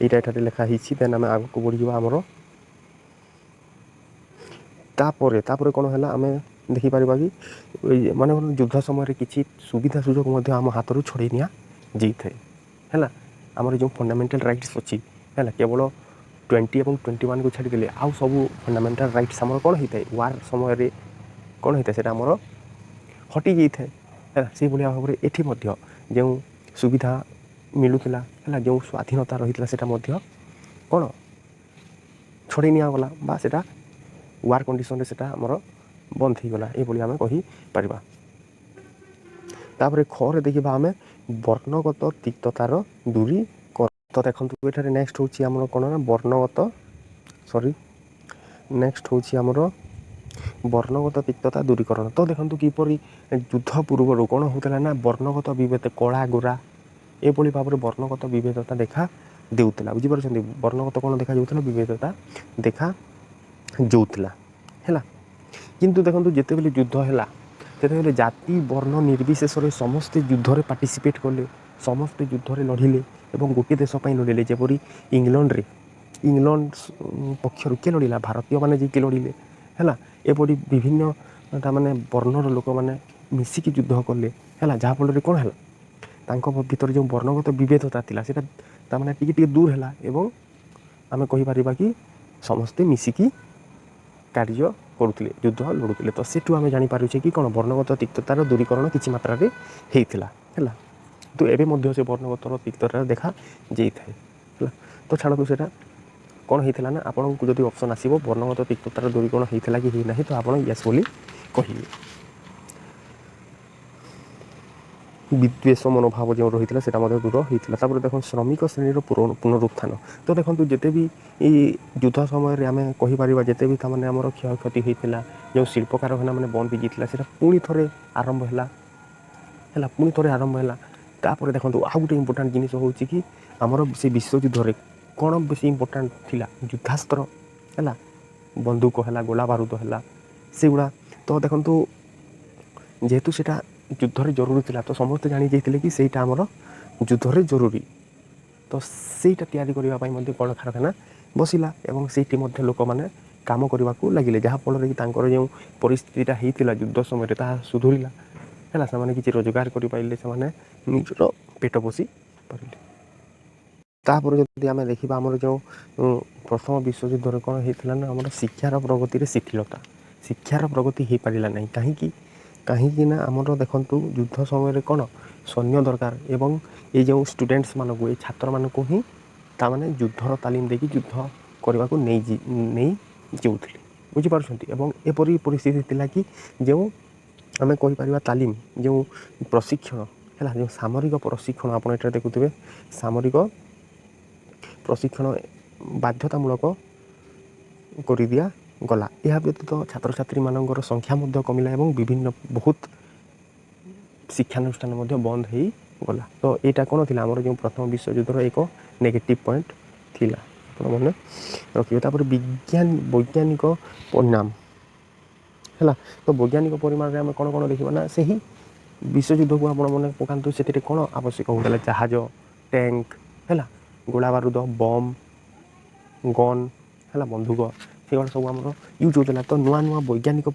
ଏଇଟା ଏଠାରେ ଲେଖା ହେଇଛି। ଦେନ୍ ଆମେ ଆଗକୁ ବଢ଼ିଯିବା ଆମର। ତାପରେ କ'ଣ ହେଲା ଆମେ ଦେଖିପାରିବା କି ମାନେ ଯୁଦ୍ଧ ସମୟରେ କିଛି ସୁବିଧା ସୁଯୋଗ ମଧ୍ୟ ଆମ ହାତରୁ ଛଡ଼େଇ ନିଆଯାଇଥାଏ। ହେଲା, ଆମର ଯେଉଁ ଫଣ୍ଡାମେଣ୍ଟାଲ୍ ରାଇଟ୍ସ ଅଛି, ହେଲା, କେବଳ 20 ଏବଂ 21କୁ ଛାଡ଼ିଦେଲେ ଆଉ ସବୁ ଫଣ୍ଡାମେଣ୍ଟାଲ୍ ରାଇଟ୍ସ ଆମର କ'ଣ ହେଇଥାଏ? ୱାର୍ ସମୟରେ କ'ଣ ହେଇଥାଏ? ସେଇଟା ଆମର ହଟି ଯାଇଥାଏ। ହେଲା, ସେଇଭଳିଆ ଭାବରେ ଏଠି ମଧ୍ୟ ଯେଉଁ ସୁବିଧା ମିଳୁଥିଲା, ହେଲା, ଯେଉଁ ସ୍ୱାଧୀନତା ରହିଥିଲା, ସେଇଟା ମଧ୍ୟ କ'ଣ ଛଡ଼େଇ ନିଆଗଲା ବା ସେଇଟା ୱାର୍ କଣ୍ଡିସନରେ ସେଇଟା ଆମର ବନ୍ଦ ହେଇଗଲା, ଏଇଭଳି ଆମେ କହିପାରିବା। ତାପରେ ଖରେ ଦେଖିବା ଆମେ ବର୍ଣ୍ଣଗତ ତିକ୍ତତାର ଦୂରୀକରଣ। ତ ଦେଖନ୍ତୁ, ଏଠାରେ ନେକ୍ସଟ ହେଉଛି ଆମର କ'ଣ ନା ବର୍ଣ୍ଣଗତ, ସରି, ନେକ୍ସଟ ହେଉଛି ଆମର ବର୍ଣ୍ଣଗତ ତିକ୍ତତା ଦୂରୀକରଣ। ତ ଦେଖନ୍ତୁ, କିପରି ଯୁଦ୍ଧ ପୂର୍ବରୁ କ'ଣ ହେଉଥିଲା ନା ବର୍ଣ୍ଣଗତ ବିଭେଦ, କଳା ଗୋରା ଏଭଳି ଭାବରେ ବର୍ଣ୍ଣଗତ ବିଭେଦତା ଦେଖା ଦେଉଥିଲା। ବୁଝିପାରୁଛନ୍ତି? ବର୍ଣ୍ଣଗତ କ'ଣ ଦେଖାଯାଉଥିଲା? ବିଭେଦତା ଦେଖା ଯାଉଥିଲା। ହେଲା, କିନ୍ତୁ ଦେଖନ୍ତୁ, ଯେତେବେଳେ ଯୁଦ୍ଧ ହେଲା, ସେତେବେଳେ ଜାତି ବର୍ଣ୍ଣ ନିର୍ବିଶେଷରେ ସମସ୍ତେ ଯୁଦ୍ଧରେ ପାର୍ଟିସିପେଟ୍ କଲେ, ସମସ୍ତେ ଯୁଦ୍ଧରେ ଲଢ଼ିଲେ ଏବଂ ଗୋଟିଏ ଦେଶ ପାଇଁ ଲଢ଼ିଲେ। ଯେପରି ଇଂଲଣ୍ଡରେ, ଇଂଲଣ୍ଡ ପକ୍ଷରୁ କିଏ ଲଢ଼ିଲା? ଭାରତୀୟମାନେ ଯାଇକି ଲଢ଼ିଲେ। ହେଲା, ଏପରି ବିଭିନ୍ନ ତାମାନେ ବର୍ଣ୍ଣର ଲୋକମାନେ ମିଶିକି ଯୁଦ୍ଧ କଲେ। ହେଲା, ଯାହାଫଳରେ କ'ଣ ହେଲା? ତାଙ୍କ ଭିତରେ ଯେଉଁ ବର୍ଣ୍ଣଗତ ବିଭେଦତା ଥିଲା, ସେଇଟା ତାମାନେ ଟିକେ ଟିକେ ଦୂର ହେଲା ଏବଂ ଆମେ କହିପାରିବା କି ସମସ୍ତେ ମିଶିକି କାର୍ଯ୍ୟ କରୁଥିଲେ, ଯୁଦ୍ଧ ଲଢ଼ୁଥିଲେ। ତ ସେଠୁ ଆମେ ଜାଣିପାରୁଛେ କି କ'ଣ ବର୍ଣ୍ଣଗତ ତିକ୍ତତାର ଦୂରୀକରଣ କିଛି ମାତ୍ରାରେ ହେଇଥିଲା। ହେଲା, କିନ୍ତୁ ଏବେ ମଧ୍ୟ ସେ ବର୍ଣ୍ଣଗତର ତିକ୍ତତା ଦେଖା ଯାଇଥାଏ। ହେଲା, ତ ଛାଡ଼ନ୍ତୁ, ସେଇଟା କ'ଣ ହେଇଥିଲା ନା ଆପଣଙ୍କୁ ଯଦି ଅପସନ୍ ଆସିବ ବର୍ଣ୍ଣଗତ ତିକ୍ତତାର ଦୂରୀକରଣ ହେଇଥିଲା କି ହେଇନାହିଁ, ତ ଆପଣ ୟେସ୍ ବୋଲି କହିବେ। ବିଦ୍ୱେଷ ମନୋଭାବ ଯେଉଁ ରହିଥିଲା, ସେଇଟା ମଧ୍ୟ ଦୂର ହେଇଥିଲା। ତାପରେ ଦେଖନ୍ତୁ, ଶ୍ରମିକ ଶ୍ରେଣୀର ପୁନରୁତ୍ଥାନ। ତ ଦେଖନ୍ତୁ, ଯେତେ ବି ଏଇ ଯୁଦ୍ଧ ସମୟରେ ଆମେ କହିପାରିବା ଯେତେ ବି ତାମାନେ ଆମର କ୍ଷୟକ୍ଷତି ହେଇଥିଲା, ଯେଉଁ ଶିଳ୍ପ କାରଖାନା ମାନେ ବନ୍ଦ ହେଇଯାଇଥିଲା, ସେଇଟା ପୁଣି ଥରେ ଆରମ୍ଭ ହେଲା। ହେଲା, ପୁଣି ଥରେ ଆରମ୍ଭ ହେଲା। ତାପରେ ଦେଖନ୍ତୁ, ଆଉ ଗୋଟେ ଇମ୍ପୋର୍ଟାଣ୍ଟ ଜିନିଷ ହେଉଛି କି ଆମର ସେ ବିଶ୍ୱଯୁଦ୍ଧରେ କ'ଣ ବେଶୀ ଇମ୍ପୋର୍ଟାଣ୍ଟ ଥିଲା? ଯୁଦ୍ଧାସ୍ତ୍ର। ହେଲା, ବନ୍ଧୁକ ହେଲା, ଗୋଳା ବାରୁଦ ହେଲା, ସେଗୁଡ଼ା। ତ ଦେଖନ୍ତୁ, ଯେହେତୁ ସେଇଟା ଯୁଦ୍ଧରେ ଜରୁରୀ ଥିଲା, ତ ସମସ୍ତେ ଜାଣି ଯାଇଥିଲେ କି ସେଇଟା ଆମର ଯୁଦ୍ଧରେ ଜରୁରୀ। ତ ସେଇଟା ତିଆରି କରିବା ପାଇଁ ମଧ୍ୟ କଳକାରଖାନା ବସିଲା ଏବଂ ସେଇଠି ମଧ୍ୟ ଲୋକମାନେ କାମ କରିବାକୁ ଲାଗିଲେ, ଯାହାଫଳରେ କି ତାଙ୍କର ଯେଉଁ ପରିସ୍ଥିତିଟା ହେଇଥିଲା ଯୁଦ୍ଧ ସମୟରେ, ତାହା ସୁଧୁରିଲା। ହେଲା, ସେମାନେ କିଛି ରୋଜଗାର କରିପାରିଲେ, ସେମାନେ ନିଜର ପେଟ ପୋଷି ପାରିଲେ। ତାପରେ ଯଦି ଆମେ ଦେଖିବା, ଆମର ଯେଉଁ ପ୍ରଥମ ବିଶ୍ୱଯୁଦ୍ଧରେ କ'ଣ ହେଇଥିଲା ନା ଆମର ଶିକ୍ଷାର ପ୍ରଗତିରେ ଶିଥିଳତା। ଶିକ୍ଷାର ପ୍ରଗତି ହେଇପାରିଲା ନାହିଁ। କାହିଁକି? କାହିଁକି ନା ଆମର ଦେଖନ୍ତୁ, ଯୁଦ୍ଧ ସମୟରେ କ'ଣ ସୈନ୍ୟ ଦରକାର ଏବଂ ଏଇ ଯେଉଁ ଷ୍ଟୁଡେଣ୍ଟସମାନଙ୍କୁ, ଏଇ ଛାତ୍ରମାନଙ୍କୁ ହିଁ ତାମାନେ ଯୁଦ୍ଧର ତାଲିମ ଦେଇକି ଯୁଦ୍ଧ କରିବାକୁ ନେଇ ଯାଉଥିଲେ। ବୁଝିପାରୁଛନ୍ତି? ଏବଂ ଏପରି ପରିସ୍ଥିତି ଥିଲା କି ଯେଉଁ ଆମେ କହିପାରିବା ତାଲିମ, ଯେଉଁ ପ୍ରଶିକ୍ଷଣ ହେଲା, ଯେଉଁ ସାମରିକ ପ୍ରଶିକ୍ଷଣ, ଆପଣ ଏଠାରେ ଦେଖୁଥିବେ, ସାମରିକ ପ୍ରଶିକ୍ଷଣ ବାଧ୍ୟତାମୂଳକ କରିଦିଆଗଲା। ଏହା ବ୍ୟତୀତ ଛାତ୍ରଛାତ୍ରୀମାନଙ୍କର ସଂଖ୍ୟା ମଧ୍ୟ କମିଲା ଏବଂ ବିଭିନ୍ନ ବହୁତ ଶିକ୍ଷାନୁଷ୍ଠାନ ମଧ୍ୟ ବନ୍ଦ ହେଇଗଲା। ତ ଏଇଟା କ'ଣ ଥିଲା? ଆମର ଯେଉଁ ପ୍ରଥମ ବିଶ୍ୱଯୁଦ୍ଧର ଏକ ନେଗେଟିଭ୍ ପଏଣ୍ଟ ଥିଲା, ଆପଣ ମନେ ରଖିବେ। ତାପରେ ବୈଜ୍ଞାନିକ ପରିଣାମ। ହେଲା, ତ ବୈଜ୍ଞାନିକ ପରିମାଣରେ ଆମେ କ'ଣ କ'ଣ ଦେଖିବା ନା ସେହି ବିଶ୍ୱଯୁଦ୍ଧକୁ ଆପଣ ମନେ ପକାନ୍ତୁ, ସେଥିରେ କ'ଣ ଆବଶ୍ୟକ ହେଉଥିଲା? ଜାହାଜ, ଟ୍ୟାଙ୍କ, ହେଲା, ଗୋଳା ବାରୁଦ, ବମ୍, ଗନ୍, ହେଲା, ବନ୍ଧୁକ, ସେଗୁଡ଼ା ସବୁ ଆମର ୟୁଜ୍ ହେଉଥିଲା। ତ ନୂଆ ନୂଆ ବୈଜ୍ଞାନିକ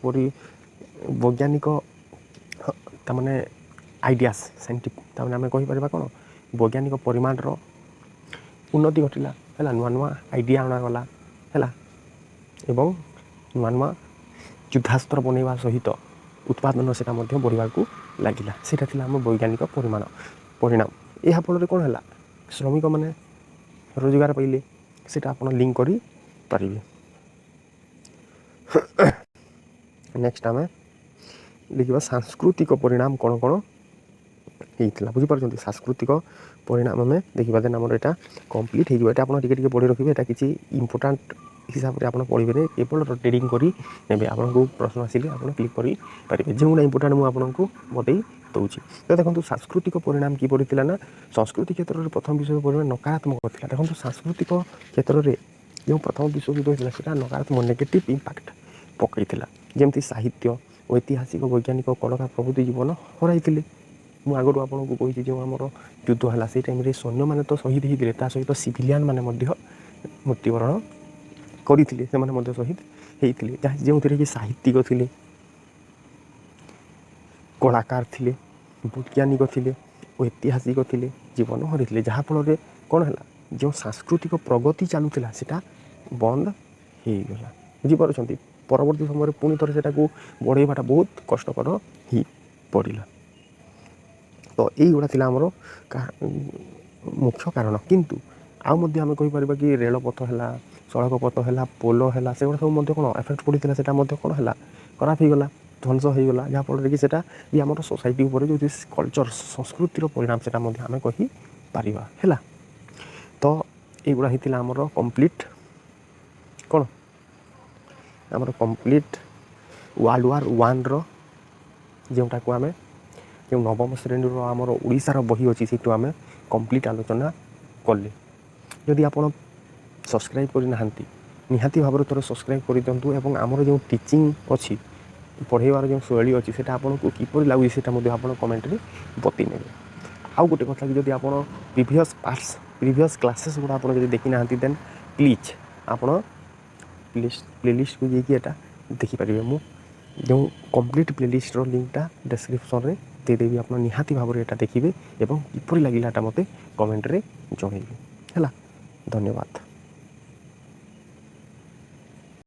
ତାମାନେ ଆଇଡ଼ିଆସ୍, ସାଇଣ୍ଟିଫିକ୍, ତାମାନେ ଆମେ କହିପାରିବା କ'ଣ ବୈଜ୍ଞାନିକ ପରିମାଣର ଉନ୍ନତି ଘଟିଲା। ହେଲା, ନୂଆ ନୂଆ ଆଇଡ଼ିଆ ଅଣାଗଲା। ହେଲା, ଏବଂ ନୂଆ ନୂଆ ଯୁଦ୍ଧାସ୍ତ୍ର ବନେଇବା ସହିତ ଉତ୍ପାଦନ ସେଇଟା ମଧ୍ୟ ବଢ଼ିବାକୁ ଲାଗିଲା। ସେଇଟା ଥିଲା ଆମ ବୈଜ୍ଞାନିକ ପରିଣାମ। ଏହା ଫଳରେ କ'ଣ ହେଲା? ଶ୍ରମିକମାନେ ରୋଜଗାର ପାଇଲେ। ସେଇଟା ଆପଣ ଲିଙ୍କ କରିପାରିବେ। ନେକ୍ସଟ ଆମେ ଦେଖିବା ସାଂସ୍କୃତିକ ପରିଣାମ କ'ଣ କ'ଣ ହେଇଥିଲା। ବୁଝିପାରୁଛନ୍ତି? ସାଂସ୍କୃତିକ ପରିଣାମ ଆମେ ଦେଖିବା, ଦେନ୍ ଆମର ଏଇଟା କମ୍ପ୍ଲିଟ୍ ହେଇଯିବ। ଏଇଟା ଆପଣ ଟିକେ ଟିକେ ପଢ଼ି ରଖିବେ। ଏଇଟା କିଛି ଇମ୍ପୋର୍ଟାଣ୍ଟ ହିସାବରେ ଆପଣ ପଢ଼ିବେନି, କେବଳ ରିଡ଼ିଂ କରି ନେବେ। ଆପଣଙ୍କୁ ପ୍ରଶ୍ନ ଆସିଲେ ଆପଣ କ୍ଲିକ୍ କରିପାରିବେ। ଯେଉଁଗୁଡ଼ା ଇମ୍ପୋର୍ଟାଣ୍ଟ, ମୁଁ ଆପଣଙ୍କୁ ବତେଇ ଦେଉଛି। ତ ଦେଖନ୍ତୁ, ସାଂସ୍କୃତିକ ପରିଣାମ କିପରି ଥିଲା ନା, ସଂସ୍କୃତି କ୍ଷେତ୍ରରେ ପ୍ରଥମ ବିଶ୍ୱ ପରିଣାମ ନକାରାତ୍ମକ ଥିଲା। ଦେଖନ୍ତୁ, ସାଂସ୍କୃତିକ କ୍ଷେତ୍ରରେ ଯେଉଁ ପ୍ରଥମ ବିଶ୍ୱଯୁଦ୍ଧ ହୋଇଥିଲା, ସେଇଟା ନକାରାତ୍ମକ, ନେଗେଟିଭ୍ ଇମ୍ପାକ୍ଟ ପକାଇଥିଲା। ଯେମିତି ସାହିତ୍ୟ, ଐତିହାସିକ, ବୈଜ୍ଞାନିକ, କଳାକାର ପ୍ରଭୃତି ଜୀବନ ହରାଇଥିଲେ। ମୁଁ ଆଗରୁ ଆପଣଙ୍କୁ କହିଛି, ଯେଉଁ ଆମର ଯୁଦ୍ଧ ହେଲା, ସେଇ ଟାଇମ୍ରେ ସୈନ୍ୟମାନେ ତ ଶହୀଦ ହେଇଥିଲେ, ତା ସହିତ ସିଭିଲିଆନ୍ ମାନେ ମଧ୍ୟ ମୃତ୍ୟୁବରଣ କରିଥିଲେ। ସେମାନେ ମଧ୍ୟ ଶହୀଦ ହେଇଥିଲେ, ଯାହା ଯେଉଁଥିରେ କି ସାହିତ୍ୟିକ ଥିଲେ, କଳାକାର ଥିଲେ, ବୈଜ୍ଞାନିକ ଥିଲେ, ଐତିହାସିକ ଥିଲେ, ଜୀବନ ହରାଇଥିଲେ। ଯାହାଫଳରେ କ'ଣ ହେଲା? ଯେଉଁ ସାଂସ୍କୃତିକ ପ୍ରଗତି ଚାଲୁଥିଲା, ସେଇଟା ବନ୍ଦ ହେଇଗଲା। ବୁଝିପାରୁଛନ୍ତି? ପରବର୍ତ୍ତୀ ସମୟରେ ପୁଣି ଥରେ ସେଟାକୁ ବଢ଼େଇବାଟା ବହୁତ କଷ୍ଟକର ହେଇ ପଡ଼ିଲା। ତ ଏଇଗୁଡ଼ା ଥିଲା ଆମର ମୁଖ୍ୟ କାରଣ। କିନ୍ତୁ ଆଉ ମଧ୍ୟ ଆମେ କହିପାରିବା କି ରେଳପଥ ହେଲା, ସଡ଼କ ପଥ ହେଲା, ପୋଲ ହେଲା, ସେଗୁଡ଼ା ସବୁ ମଧ୍ୟ କ'ଣ ଏଫେକ୍ଟ ପଡ଼ିଥିଲା। ସେଇଟା ମଧ୍ୟ କ'ଣ ହେଲା? ଖରାପ ହେଇଗଲା, ଧ୍ୱଂସ ହେଇଗଲା, ଯାହାଫଳରେ କି ସେଇଟା ବି ଆମର ସୋସାଇଟି ଉପରେ ଯେଉଁ କଲଚର୍, ସଂସ୍କୃତିର ପରିଣାମ, ସେଇଟା ମଧ୍ୟ ଆମେ କହିପାରିବା। ହେଲା ତ, ଏଇଗୁଡ଼ା ହେଇଥିଲା ଆମର କମ୍ପ୍ଲିଟ୍ କ'ଣ, ଆମର କମ୍ପ୍ଲିଟ୍ ୱାର୍ଲଡ଼ ୱାର୍ ୱାନ୍ର, ଯେଉଁଟାକୁ ଆମେ ଯେଉଁ ନବମ ଶ୍ରେଣୀର ଆମର ଓଡ଼ିଶାର ବହି ଅଛି, ସେଇଠୁ ଆମେ କମ୍ପ୍ଲିଟ୍ ଆଲୋଚନା କଲେ। ଯଦି ଆପଣ ସବସ୍କ୍ରାଇବ୍ କରିନାହାନ୍ତି, ନିହାତି ଭାବରେ ଥରେ ସବସ୍କ୍ରାଇବ୍ କରିଦିଅନ୍ତୁ ଏବଂ ଆମର ଯେଉଁ ଟିଚିଂ ଅଛି, ପଢ଼େଇବାର ଯେଉଁ ଶୈଳୀ ଅଛି, ସେଇଟା ଆପଣଙ୍କୁ କିପରି ଲାଗୁଛି, ସେଇଟା ମଧ୍ୟ ଆପଣ କମେଣ୍ଟରେ ବତେଇ ନେବେ। ଆଉ ଗୋଟେ କଥା କି ଯଦି ଆପଣ ପ୍ରିଭିୟସ୍ ପାର୍ଟସ୍, ପ୍ରିଭିୟସ୍ କ୍ଲାସେସ୍ ଗୁଡ଼ା ଆପଣ ଯଦି ଦେଖିନାହାନ୍ତି, ଦେନ୍ ପ୍ଲିଜ୍ ଆପଣ ପ୍ଲେଲିଷ୍ଟକୁ ଯାଇକି ଏଇଟା ଦେଖିପାରିବେ। ମୁଁ ଯେଉଁ କମ୍ପ୍ଲିଟ୍ ପ୍ଲେଲିଷ୍ଟର ଲିଙ୍କଟା ଡେସ୍କ୍ରିପ୍ସନ୍ରେ ଦେଇଦେବି। ଆପଣ ନିହାତି ଭାବରେ ଏଇଟା ଦେଖିବେ ଏବଂ କିପରି ଲାଗିଲା, ଏଇଟା ମୋତେ କମେଣ୍ଟରେ ଜଣାଇବେ। ହେଲା, ଧନ୍ୟବାଦ।